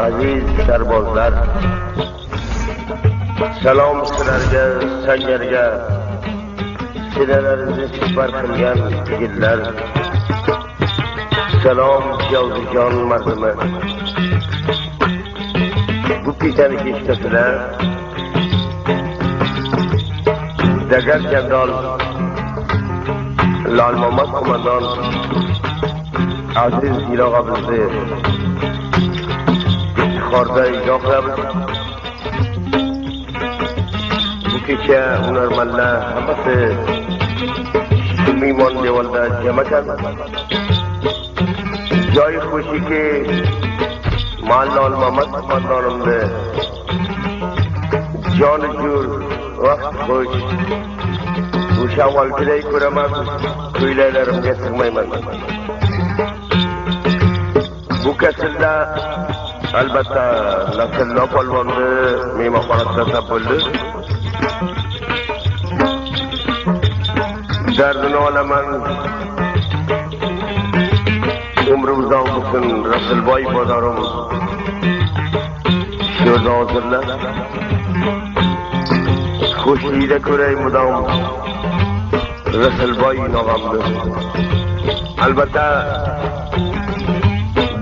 Aziz sarbozlar. Salom sizlarga, sangarga. Sinalaringizni sipar qilgan yigitlar. Salom Javzijon mardimi. Bu kechani eshitasilar. Dagar Jandol Lolmamad qo'mondon aziz ilog'amizni iftixorda ijro qilamiz. Bu kecha hunarmandlar hammasi shu mehmon devorda jam ekan. Joyi xushiki man Lolmamad qo'mondonimni joni jo'r, vaqt xush. O'sha avvalgiday ko'raman, ko'ylaklarimga sig'mayman. Bu kasilda albatta Nasrullo polvonni mehmonxonasida tap bo'ldi. Dardini olaman. Umri uzoq bo'lsin Rasulboy bozorim. Shu yerda hozirlar. Xushlikda ko'ray mudom Rasulboy nog'amni. Albatta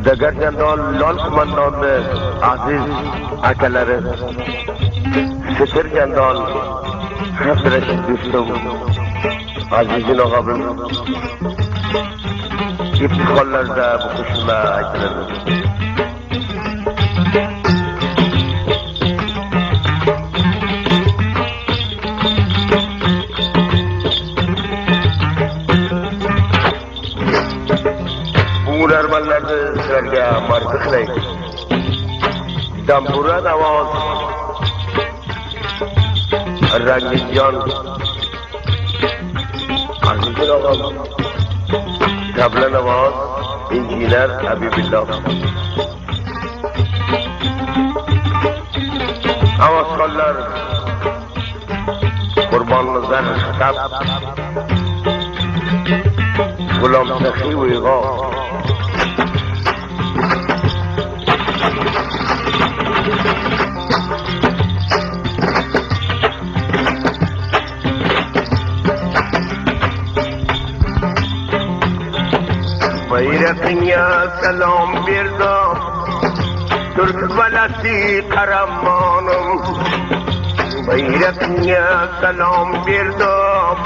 Dagar Jandol Lol qo'mondonni aziz akalari Sitir Jandol Abdurashid do'stim aziz og'amiz iftixorlarda bu qo'shiqlar aytiladi. Bu hunarmandlarni sizlarga ma'rifa qilay. Dambura navoz Ranginjon Aziz og'am Tabla navoz injener Habibillah Ovozxonlar Qurbonnazar Xatab G'ulom Saxiy Uyg'oq Bayraqingga salom berdim Turk balasi qaramonim Bayraqingga salom berdim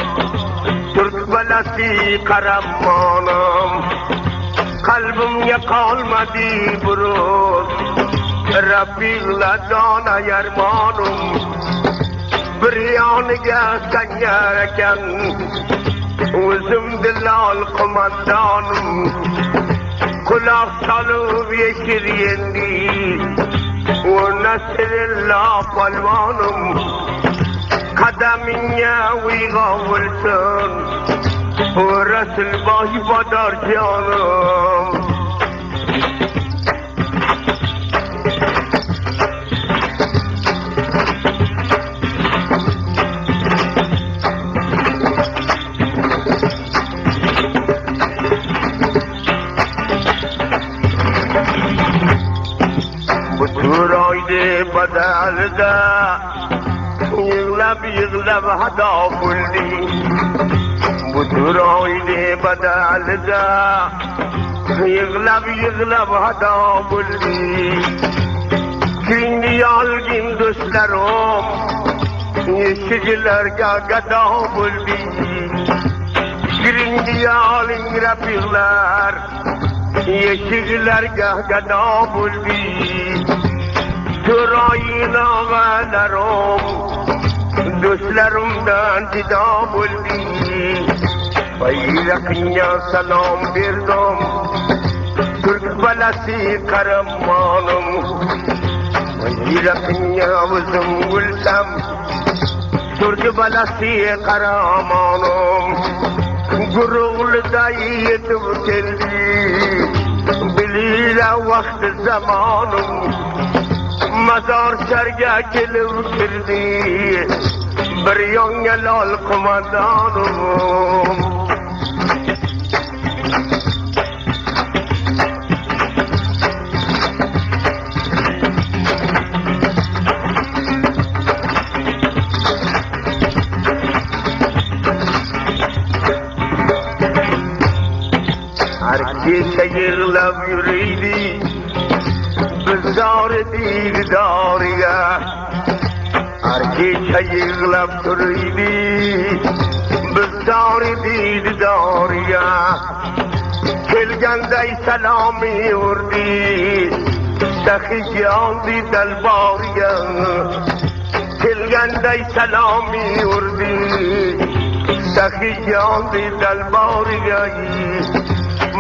Turk balasi qaramonim Qalbimga qolmadi burun Rafiqla dona yarmonim Bir yoniga sangar ekan O'zim dilol qo'mondonim Quloq solib eshir endi O Nasrullo polvonim Qadamingga uyg'on bo'lsin O Rasulboy bodor jonim Bu turoydi badalida Yig'lab yig'lab hado bo'ldi Bu turoydi badalida Yig'lab yig'lab hado bo'ldi Kuyni olgin do'stlarim Eshiklarga gado bo'ldi Giringi oling rafiqlar Eshiklarga gado bo'ldi Turoyin og'alarim Do'stlarimdan judo bo'ldi Bayraqingga salom berdim Turk balasi qaramonim Bayraqingga o'zim o'lsam Turk balasi qaramonim Guruğluda yetib keldi Bilila vaqti zamonim Mazor sharga kelib kirdi Bir yonga lol qo'mondonim Har kecha yig'lab yuriydi biz zori diydoriga. Har kecha yig'lab turiydi biz zori diydoriga. Kelganday salomi urdi saxiy oldi dalboriga. Kelganday salomi urdi saxiy oldi dalboriga.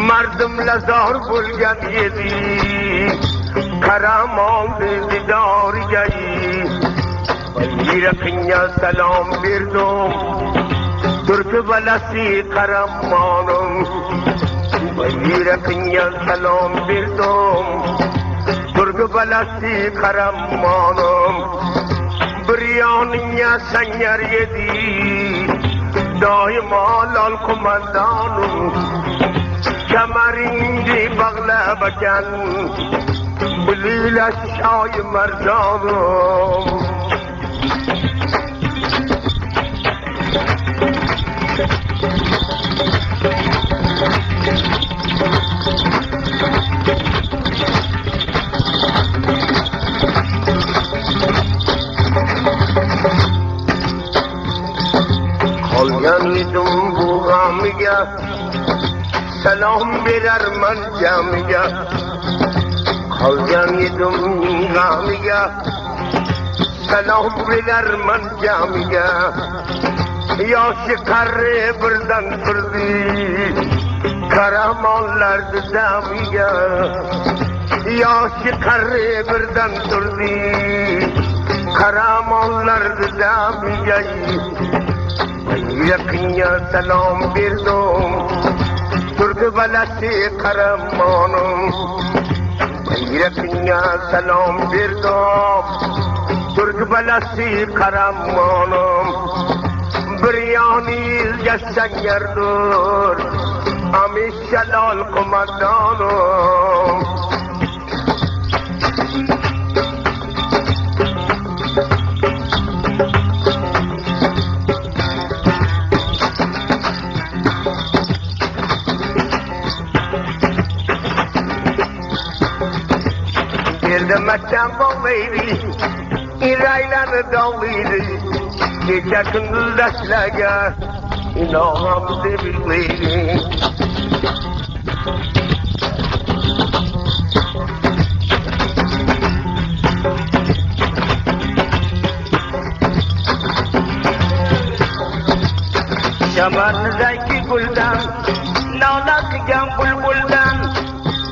Mardimlar zor bo'lgan edi karam oldi didoriga. Yiraqinga salom berdim turki balasi qaramonim. Yiraqinga salom berdim turki balasi qaramonim. Bir yoningga sangar edi doimo lol qo'mondonim. Kamaringni bog'lab ekan bilila shoyi marjonim. Qolgan edim bu g'amiga salom berarman jamiga. Qolgan edim g'amiga salom berarman jamiga. Yoshi qari birdan turdi karamonlarni damiga. Yoshi qari birdan turdi karamonlarni damiga. Yaqinga salom berdim turki balasi qaramonim. Yaqinga salom berdim turk balasi qaramonim. Bir yoningizga sangardir hamisha lol qo'mondonim. Yerda bog'laydi iraylarni dog'laydi kecha kunduz dashtlarga inom deb yig'laydi. Chamanidagi guldan nola qilgan bulbuldan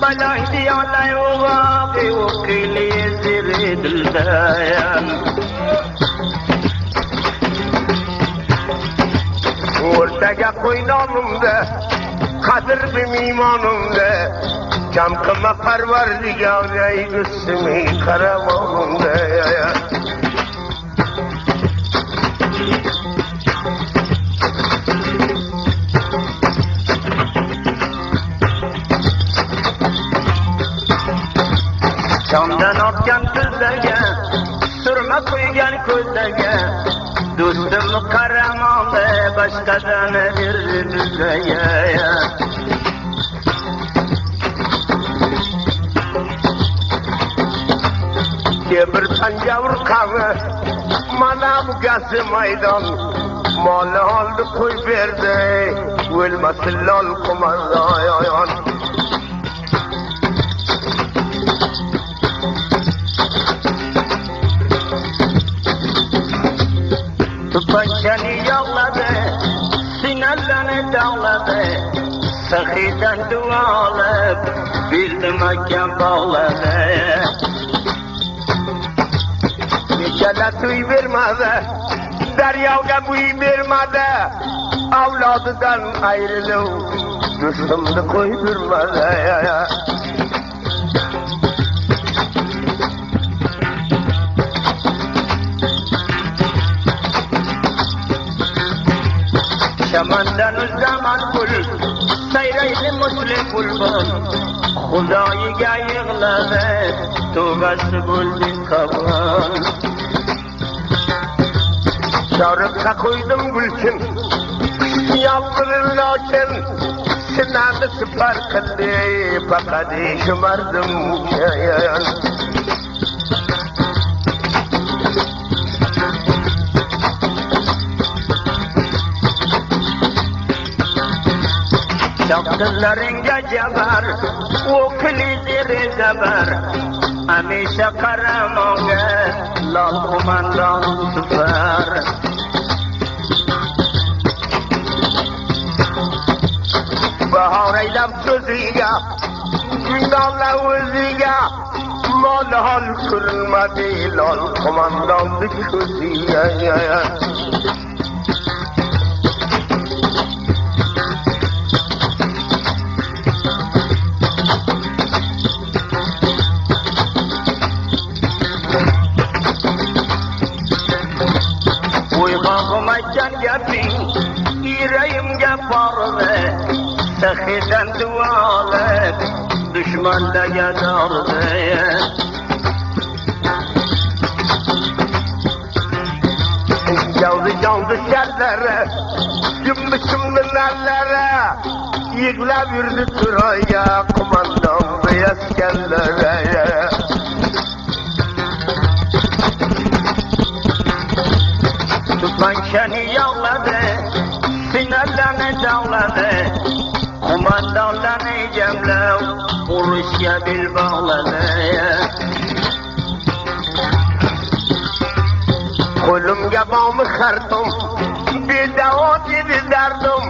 baland yonay uvoqi uqili ziri dildan. O'rtaga qo'y nomimda qadr bilmaymonimda kam qilma parvardigor ey ismi qaramonimda. Shomdan otgan tizlarga surma qo'ygan ko'zlarga do'stim qaramoni boshqadan berdi bizlarga. Temir panja urqani mana bu gazi maydon moli oldi qo'y berdi o'lmasin lol qo'mondon. Tupanchani yog'ladi sinallarni dog'ladi saxiydan duo olib belni mahkam bog'ladi. Kechala tuy bermadi daryoga buy bermadi avlodidan ayrilib do'stimni qo'ydirmadi. Chamandan zaman gul sayraydi muslim bulbul Xudoyiga yig'ladi tavbasi bo'ldi qabul. Choriqqa qo'ydim gulchin. Yalg'izilla ken Sinani sipar qildi Faqat shumardim Chaqirlaringga jabar, o'qili zeri zabar. Hamisha qaramonga lol qo'mondon sifar. Bahor aylab so'ziga Gundonlar o'ziga Mol hol ko'rinmadi lol qo'mondonni ko'ziga. Uyg'og'im aytgan gaping yuragimga bordi. Saxidan duo olib, dushmanlarga dordi. Yoldu yoldu sellere, Cümbü cümbü nellere, Yig'lab yurdi turoyga, Qo'mondon askarlare. Tupanchani yog'ladi, sinalarni dog'ladi. Qo'mondonlarni jamlab, urushga bel bog'ladi. Qo'limga bomi xartum, Bedavo dedi dardim,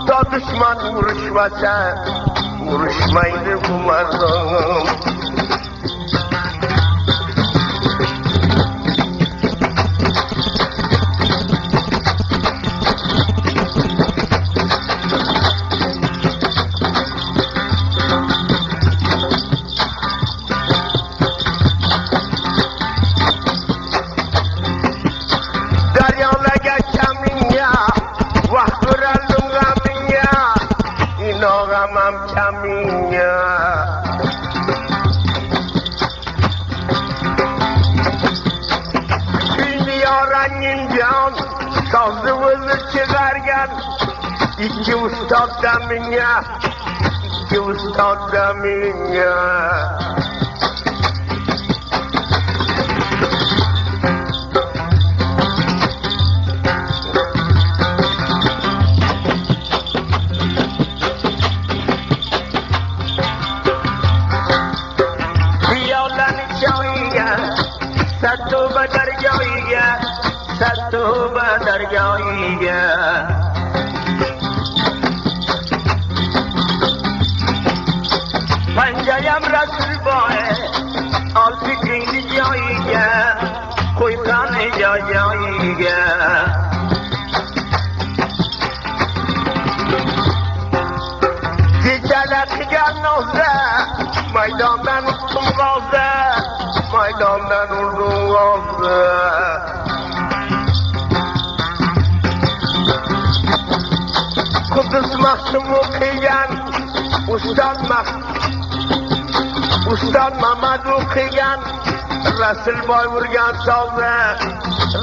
To dushman urushmasa, Urushmaydi bu mardim. Daryolarga kaminga, Vaqt uraldim g'amingga, Inog'amam kaminga. Kuyni yorangin jon, sozni o'zi chiqargan, Ikki ustod daminga, Ikki ustod daminga. Piyolani choyiga, Sattuba dargohiga, Sattuba dargohiga. Panjayam Rasul boy, ol fikringni joyiga, qo'y qani joy joyiga. Kechalar qilgan nozda, Maydondan urdim g'ozda, Maydondan urdim g'ozda. Qudus mahsum o'qigan, Ustod mah Ustod Mamad o'qigan, Rasul boy urgan sozni,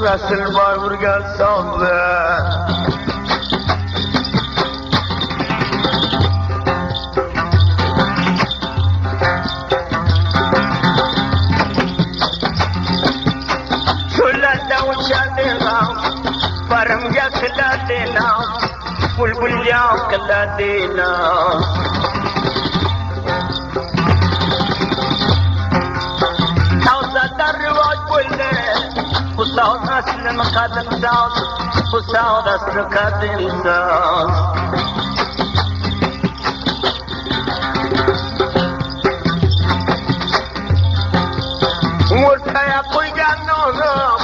Rasul boy urgan sozni. Cho'llarda uchadi g'am, parimga qiladi nam, bulbulga qiladi nam. Tavsada rivoj bo'ldi, Ustoz aslim qadim soz, Ustoz asli qadim soz. O'rtaya qo'ygan nonim,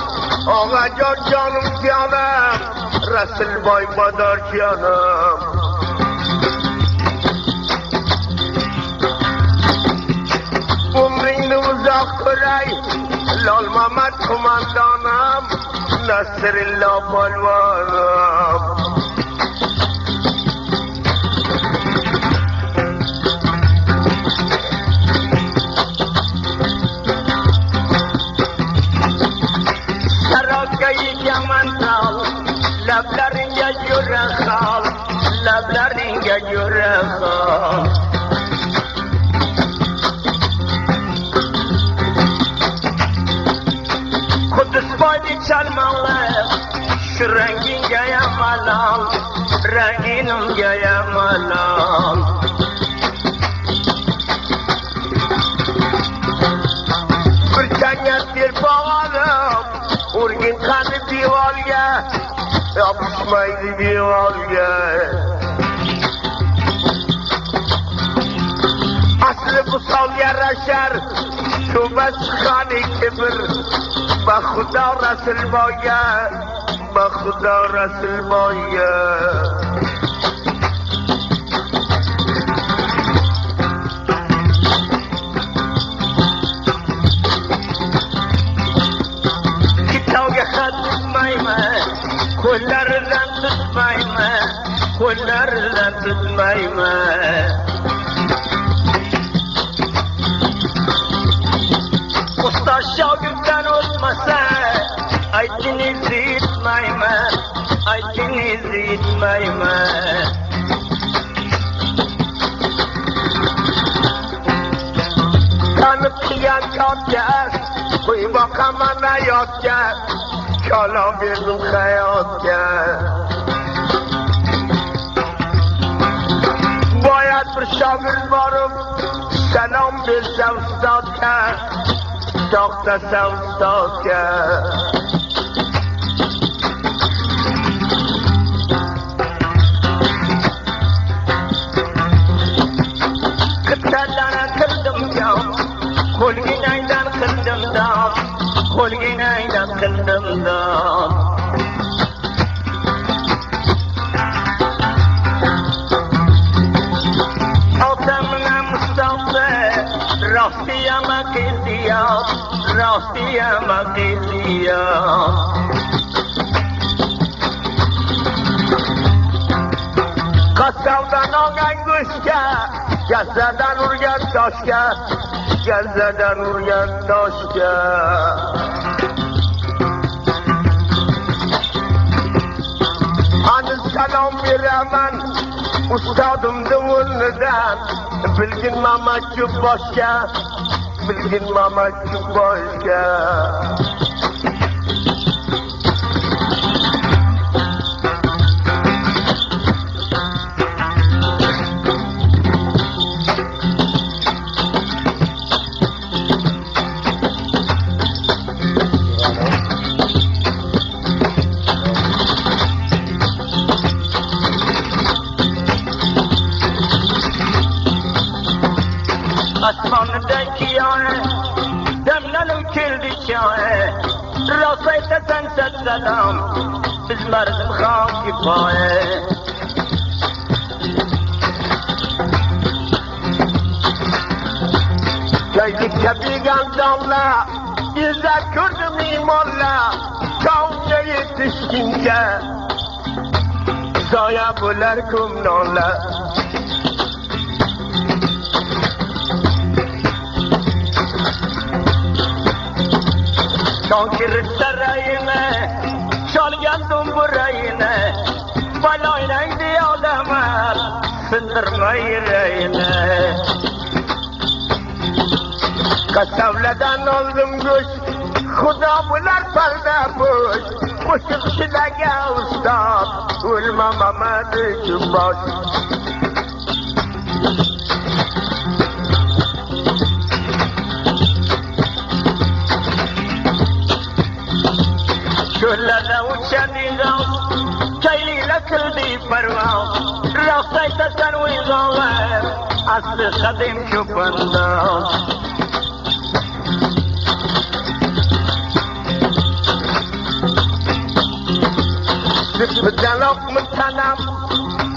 Og'ajon jonim jonim, Rasul boy bodor jonim. Umringni uzoq ko'ray, Lol Mamad qo'mondonim, Nasrillo polvonim. Sarokka yegaman tol, lablaringga jo'ra xol. Lablaringga jo'raxon. Quddusboyni chalmog'i, Shu rangingayam malol, Ranginimgayam malol. Bir tanga telpog olib, urgin qani devorga, yopishmaydi devorga. Asli bu sol yarashar, to'ba chiqani kibr. Ba Xudo Rasul boyga, ba Xudo Rasul boyga. Kitobga xat tutmayman, qo'llaridan tutmayman, qo'llaridan tutmayman. Ustoz shogirddan o'tmasa, aytdingiz yetmayman, aytdingiz yetmayman. Tanib qilgan kotga, qo'y boqaman hayotga, kalom berdim hayotga. Boyat bir shogird borib, salom bersa ustodga, to'xtasa ustodga. Qittalana qildim jom, qo'lginangdan qildim dom, qo'lginangdan qildim dom. Otamna Mustafa, rostiyama qildiyoq, rostiyama qildiyoq. Qassobdan olgan go'shtga, gazzadan urgan toshga, gazzadan urgan toshga. Ani salom beraman ustodimni o'rnidan, bilgin Mamatchu boshga, bilgin Mamatchu boshga. Osmondan kiyoyi, damlanib keldi choyi, rost aytasan salom, biz mardim xoki poyi. Kaylikka degan domla, izzat ko'rdim iymonla, tovga yetishguncha zoya bo'lar ko'mnonlar. Shokir sarayini, cholgan dumburayini, baloynang diyolaman, sindirma yuragini. Kasavladan oldim go'sht, Xudo bular parda bo'sh, qo'shiqchilarga ustod, o'lma Mamadi bosh. Cho'llarda uchadigan, kaylila qildi parvoz, rost aytasan uyg'onlar, asli qadim cho'pandoz. Zipidaloqmi tanam,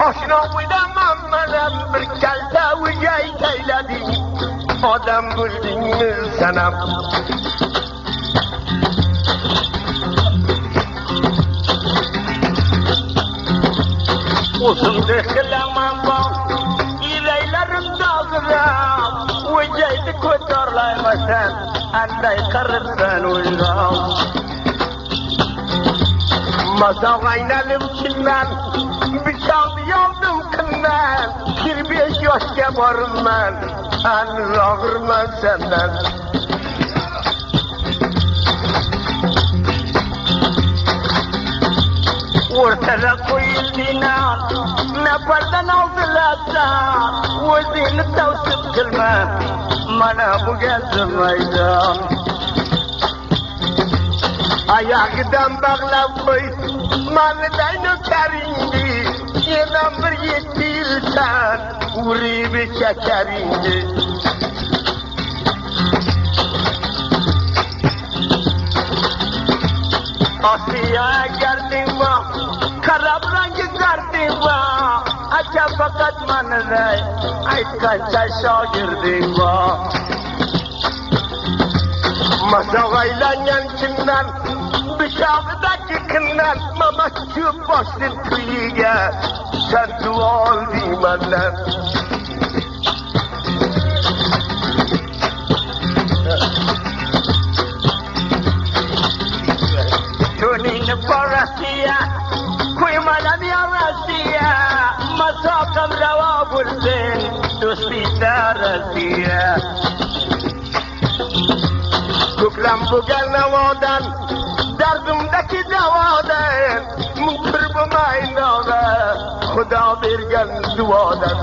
oshno bilaman manam, bir kalta ujay taylading, odam bo'ldingmi sanam. O'zimni qilaman bog', yuraklarim dog'irab, o'jayni ko'tarlaymasan, anday qiribsan uyg'on. Mazaň aýnalyp içinden, Bıçagyny ýaldym kimden, Kirbeş ýaşga baryndan, Heniz agyrman senden. Ortada goýuldy nan, Napardan aldylar jan, Özüňi tawsyp kylma, Mana bu geldi maýdan. Aýagydan baglap goý, Manydaý nökeriňi, Ýenem bir ýetdi ýylsan, Uryby çekeriňi. Asyýa gerdiň ba, Karap reňki gardyň ba, Aka fakat manydaý, Aýtgança şagirdiň ba. Mazaň aýlanýan kimden, Bıçagydaky kimden, Mama çöp basdy tüýüge, Sen dua aldyň menden. Tönini parasıya, Koymalam yarasıya, Masakam rava bulsun, Dosti darasıya. Köklen bu gel navadan, Derdimdeki davadan, Munkir bulmay nava, Xudo bergan duodan.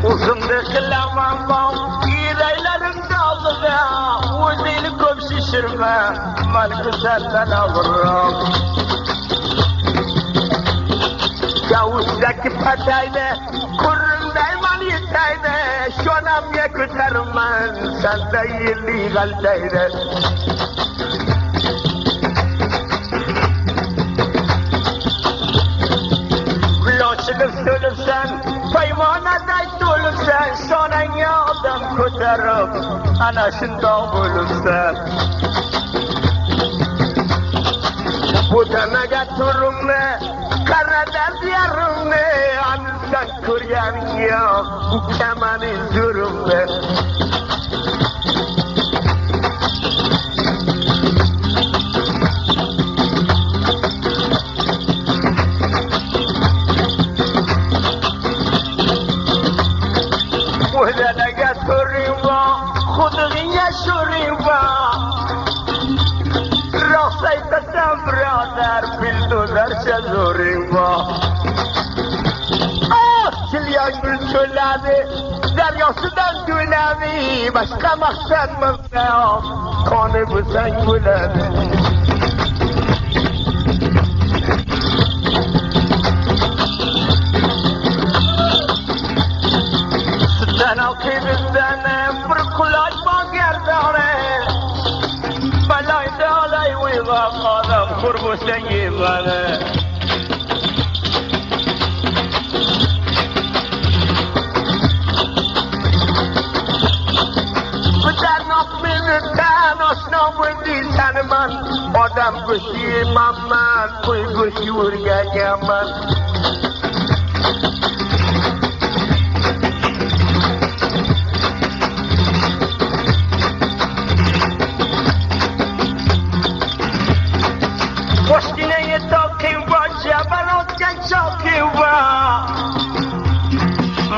Uzundy qilaman bom, Yüreğlerim dağıda, O'zingni ko'p shishirma, Malki sendan og'irroq. Kavuştaki patayda, Kurundayman yetayda, Shonamga ko'tarman, Sanda yilli g'altayda. Quyoshini so'libsan, Paymonaday to'libsan, Shonangga odam ko'tarib, Ana shundoq bo'libsan. Bo'tanaga turimni, Qaradan yarimni, Ansan ko'rganing yo'q, Ukamani zo'rimni. Bo'tanaga turing va, Xudg'ingga shuring va. Rost aytasan, birodar, bildo'zarcha zo'ring va. Ah, Chilyangul cho'lladi, Daryosidan to'ladi, Boshqa maqsad yo'q, Qoni bo'lsang bo'ladi. Sutdan oqibizdan bir quloch bor gardoni. Baloy dolay uyg'oq odam xur bo'lsang yemani. Bitarnoq meni tan oshno bo'ldi saniman, Odam go'shti yemanman, qo'y go'shti o'rganganman. Boshginangga toqing va, jabal otgan choqing va.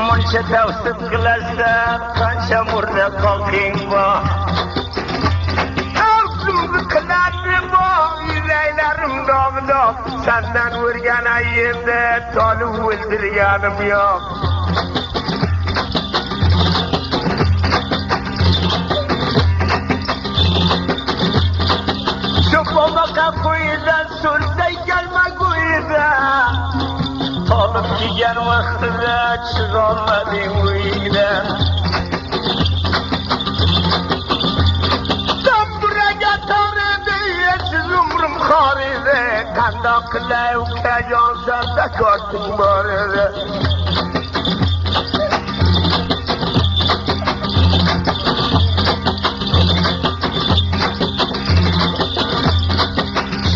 Muncha tavsif qilasan, qancha murda qoqing va. Arzumni qiladi bog', Yuraklarim dog' dog', Sandan o'rganay endi, Tolib o'ldirganim yo'q. Cho'pomaqa qo'yidan so'rsa kelma go'yidan. Tolib kelgan vaqtida chiqolmading uyidan. Tamburaga toridi, Esiz umrim xor edi, Qandoq qilay ukajon, Sanda korting bor edi.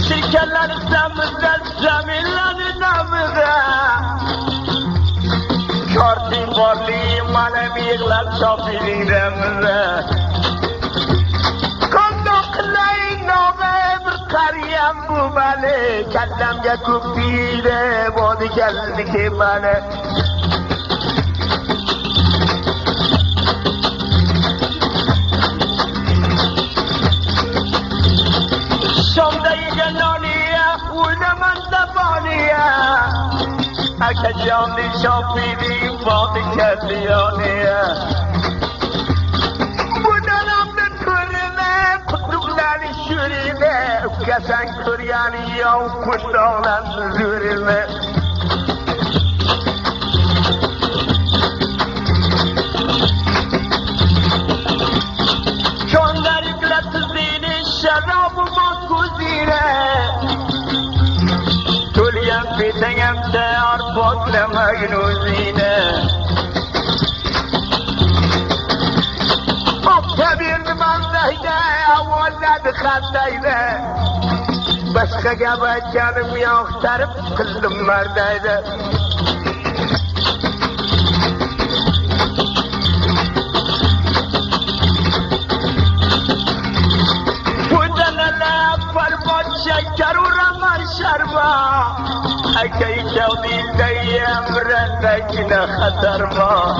Şirkeler semizden, zeminleri namıza. Manem ýyglap şofiriň deminde. Qandoq qilay nome bir qariyam bu mani Kallamga ko'p tegdi bodi keldi kemani. Şamda yegan noniya, o'ylamanda boniya. Akajonli shofiring bodi keldi yoniya. Bu dalamni ko'rime, quduqlarni sho'rime, Ukasan ko'rgani yov qundoqlarni zo'rime. Konlar yuklatizini sharobu ko'zine. To'lgan petangam tayyor poklamagin o'zingni. Obka berdi mandayda, avvalladi qandayda. Boshqa gap aytganim yo'q, tarif qildim mardayda. Bu dalalar farmon shakar uraman sharba. Aka ikkovingdayam birandagina xatar bor.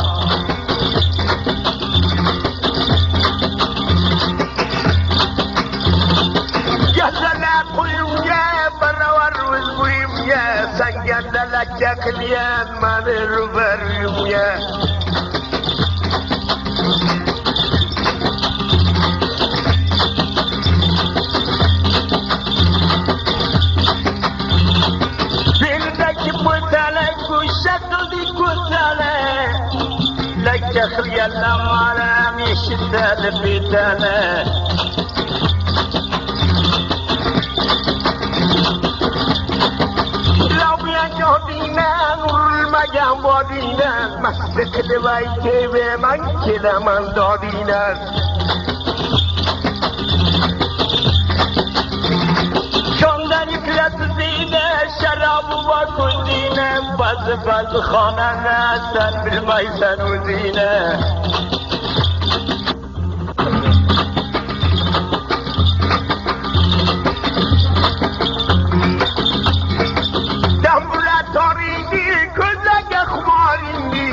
Gazala qo'yimga, baravar o'z bo'yimga, Sanganda lakka qilgan mani ro'barimga. Beldagi bo'tala go'sha qildi ko'tala. Lakka qilganlar maram eshitadi betala. Lov bilan yodingdan urilmagan vodiydan masti qilib aytib man kelaman dodingdan. Kondan yuklatizine sharobu va ko'zine. Ba'zi ba'zi xonani sen bilmaysan o'zingni. Dambura toringni, ko'zlarga xumoringni,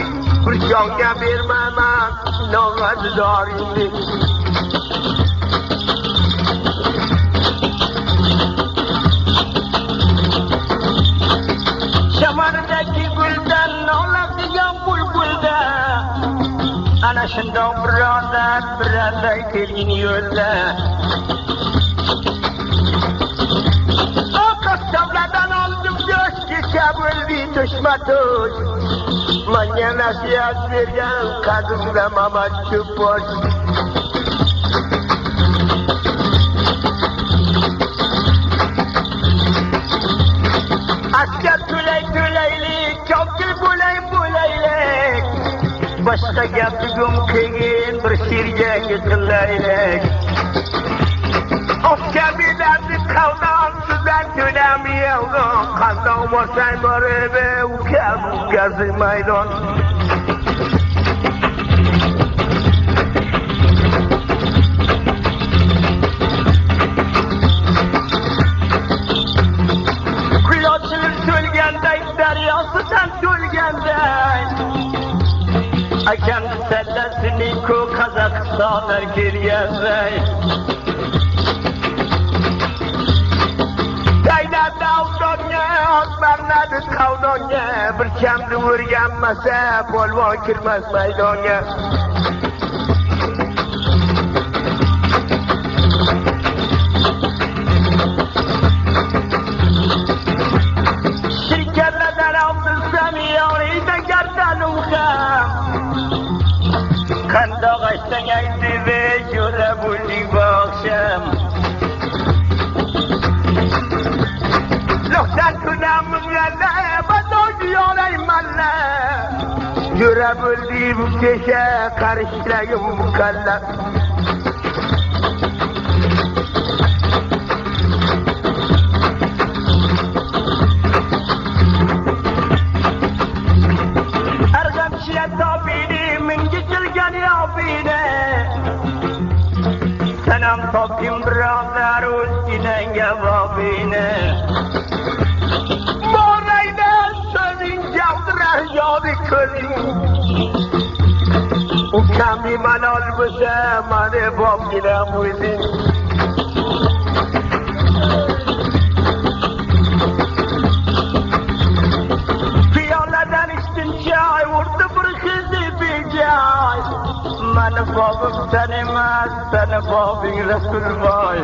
Bir jonga bermaman nog'adoringni. Chamandagi guldan noladigan bulbuldan Ana shundoq birodar biroday kelgin yo'lda. Qassoblardan oldim go'sht, kecha bo'ldi to'shma to'sh. Manga nasihat bergan qadimda Mamat Cho'posh. Askar to'lay to'laylik, kofir bo'lay bo'laylik. Boshqa gap bugun qiyin bir she'rga qilaylik. Ofka beradi qavdon, sizdan to'lamayolgan. Qandoq borsang borib, ukam ukasi maydon. Gul ochilib to'lganday, daryosidan to'lganday. Akam sallasini ko'k Qozog'istonlar kelganday. Taylarda avdonga, otlarnadi qavdonga, Bir kamni o'rganmasa, polvon kirmas maydonga. Shirkalardan oldisam yoriyda gardanim ham. Qandoq aytsang aytib jo'ra bo'lding bu oqshom. Luqsat kunamimga badog yolaymanla. Jo'ra bo'ldi bu kecha qarishlagim bu kalla. Arg'amchiya tobini Istasam toping birodar o'z enangga bobingni. Borayda so'zing javdirar yodi ko'zing. Ukam bemalol bo'lsa, mani bobginam o'zing. Piyoladan ichdim choy, urdi bir qizni bejay. Mani bobim sen emas, seni bobing Rasulboy.